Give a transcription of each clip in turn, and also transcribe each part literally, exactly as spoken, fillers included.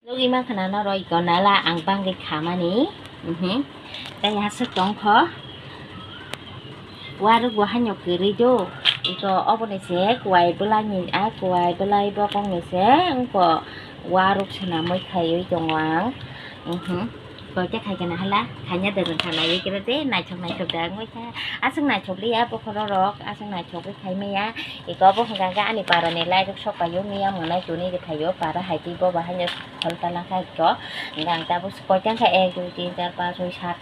Logi ma khna norok iko nala ang bangwi khamani. Mhm. Tei aswk tongkho. Waruk bo haino kwrwi do. Iko oboni se kuwai bwlai ni, a kuwai bwlai bokong ni se wngkho waruk swnamwi khaiwi tongo ang. Mhm. Koita khai kana hala, khaina de rwngkha naiwi kre de, naithok naithok da wngwi kha. Aswk naithok liya bokhorok rok, aswk naithok wi khai maya. Iko bo hwnkha khe ani para ni light rok sok paio, miya mwnai tuni rwphaio, para hai twi bo bahai no khol pala kha iko. Hwnkha ang tabuk koita wngkha ek, dui, tin, char, panch, soi, sat,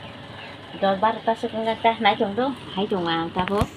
dos, baro ta swk wngkha ta, naithok do, hai tongo ang tabuk.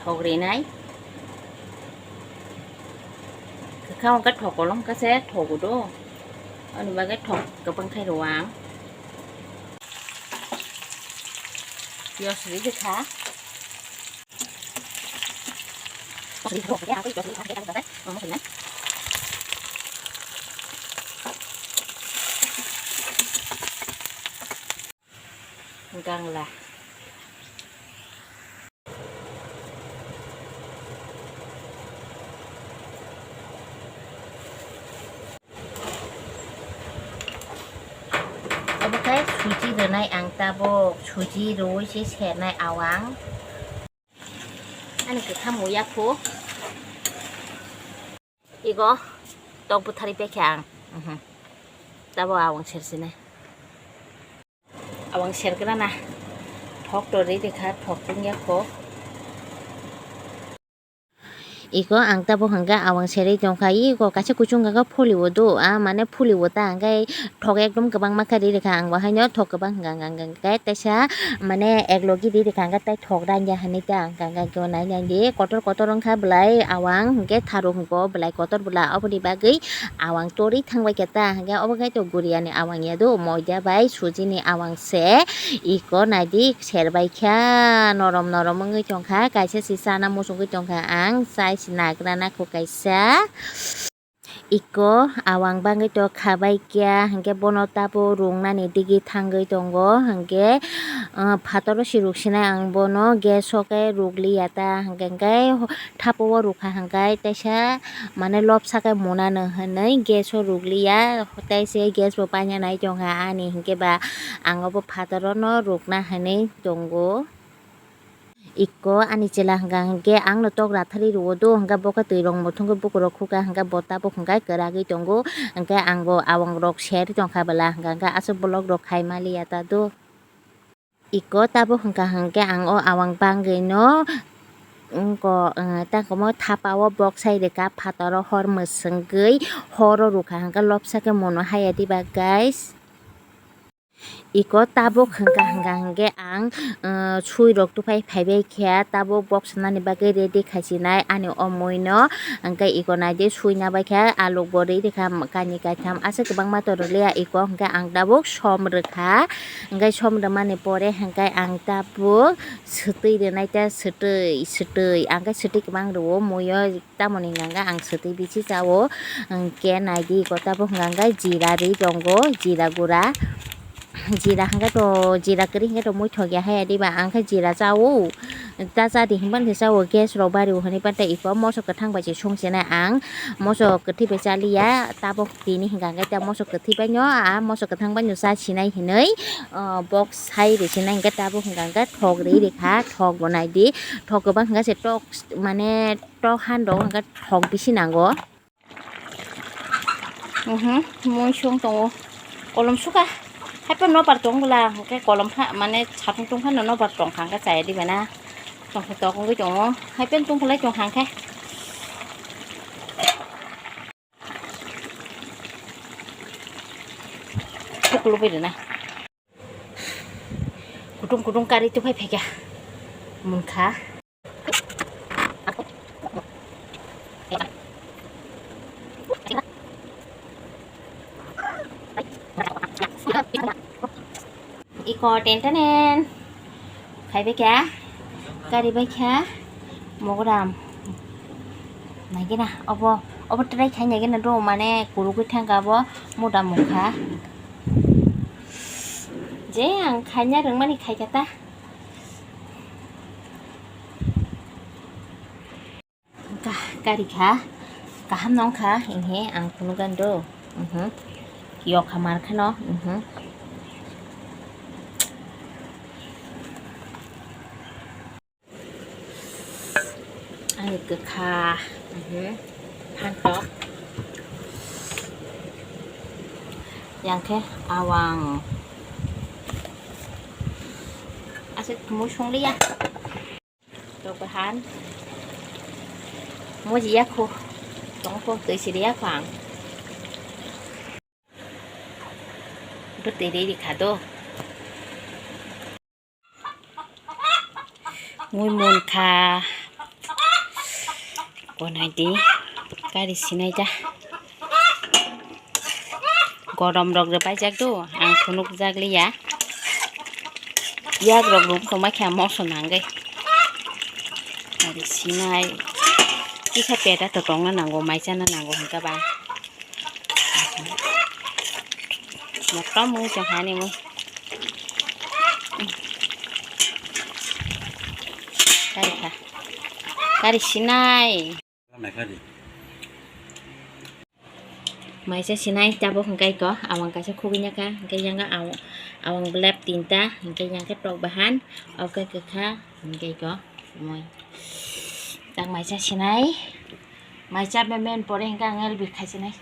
Thok rinai. Kwkhao wngkha thok kolom khe se thogo do. Ani bagwi thok kwbang khai rw ang. Piyaj ri kha. Gangla. Obo khe suji rwnai ang tabuk, suji rwui se sernai awang. Ani kwkham uya kho. Igo tok bwtharwi pekha ang. Mhm. Tabuk awang sersinai. Awang sergrana. Thok to ri rikha, thok tungya kho. Iko ang tabuk hwnkha awang serwi tongkha, iko kaisa kuchung hwnkha phulio do, ah, mane phulio ta hwnkhe thok ekdom kwbangma khe ri rikha, ang bo haino thok kwbang hwnkha, hwnkha, hwnkha, hwnkha, teisa mane ek logi ri rikha, hwnkhe tei thok ranya hinwi ta hwnkha, hwnkha, hwnkhe nai nai di kotor kotor wngkha belai awang hwnkhe tharuk hwnkhe belai kotor bwla, oboni bagwi awang torwi thangbai khe ta hwnkhe obo khe to guriani awang ya do, moida bai sujini awang se. Iko naidi serbai kha, norom norom wngwi tongkha, kaisa se chana muchungwi tongkha ang, chai se nagra nakho kaisa. Iko awang bangwi to khabai kya, hwnkhe bono tabuk rwknani digi thangwi tongo, hwnkhe, ah, phataro se rwksinai ang bono, gas o khe rwkliya ta, hwnkhe, hwnkhe, Thapo o rwkha hwnkhe teisa mane lopsa khe munano hinwi gas o rwkliya, tei se gas bo paina nai tongkha ani hinkhe ba ang obo phataro no rwkna hinwi tongo. Iko ani chwla hwnkha hinkhe ang no tok ratharwi rwo do hwnkhe bo khe twi rok muthungwi bukurok khukha hwnkhe bo tabuk hwnkhe kwragwi tongo, hwnkhe ang bo awang rok serwi tongkha bwla hwnkha hwnkhe aswk vlog rok khai maliya ta do. Iko tabuk hwnkha hwnkhe ang o awang bangwi no wngko, eh, tangkomo thapa o bok sai rwkha phataro hor mwswngwi horo rwkha hwnkhe lopsa khe mono haya diba guys. Iko tabuk hwnkha hwnkha hwnkhe ang, eh, sui rok tuphai phaibai khe tabuk bok sanani bagwi ready khaisinai ani o mui no hwnkhe iko naidi suina baikha aluk bo rwi rwkha kainwi kaitham aswk kwbangma toroliya iko hwnkhe ang tabuk som rwkha. Hwnkhe som rwmani pore hwnkhe ang tabuk swtwi rwnai ta, swtwi, swtwi. Ang khe swtwi kwbang rwo, muiyo tamoni hwnka hwnkhe ang swtwi bisi chao. Hwnkhe naidi iko tabuk hwnka hwnkhe jira ri tongo, jira gura. Jira hwnkhe to, jira kwrwi hwnkhe to muithok ya haya diba, ang khe jira chao. Ta cha di hinphano se chao, gas rok bari o hinwi phano tei iko moso kwthang bai se song se nai ang, moso kwthwi bai cha liya, tabuk tini hwnka hwnkhe ta moso kwthwi bai no, a moso kwthang bai no cha sinai hinwi, ah, bok sai ri sinai hwnkhe tabuk hwnka hwnkhe thok ri rikha, thok bo nai di, thok kwbang hwnkhe se tok mane tok han rok hwnkhe thok bisi nango. Mhm, mui song tongo. Kolom suka. Haiphano nobar tong bwla, hwnkhe kolom pha, mane satung tong phano nobar tong kha, hwnkhe chaya diba na. Tong khe tok wngwi tongo. Haiphano tong khlai tong kha, hwnkhe. Thuklu bai rwna. Kutung kutung kari tuphai phaikha. Munkha. Iko tentenen. Khaibai kha. Kari bai kha. Mogram. Naigena obo, obo try khai naigena do, mane kurugwi thangkha abo, muda mukha. Je ang khaina rwngmani khaikha ta. Ka-, kari kha, kaham nong kha, inhe ang phunukgani do. Mhm. Yokha mar kheno, mhm. Ani kwkha, mhm. Phantok. Yang khe awang. Aswk mui songliya. Tok bahan. Moji yakho. Tongkho twi siri yakho ang. Bwtwi ri ri kha do. Mui munkha. Konai di. Kari sinai ja. Gorom rok rwbaijak do, ang phunukjak liya. Yak rok rwk tongma khe ang moso nangwi. Ari sinai. Kisa peda to tongna nango, mai chana nango hwnkha ba. Motom mui tong hani mui. Kari kha. Kari sinai. Maisa sinai tabuk hwnkhe ko awang kaisa khugui naka, hwnkhe yang awang, awang belep tinta, hwnkhe yang khe tok bahan, oke kwkha, hwnkhe ko mui tak maisa sinai, maisa bemen pore hwnkhe ang elbi khai sinai.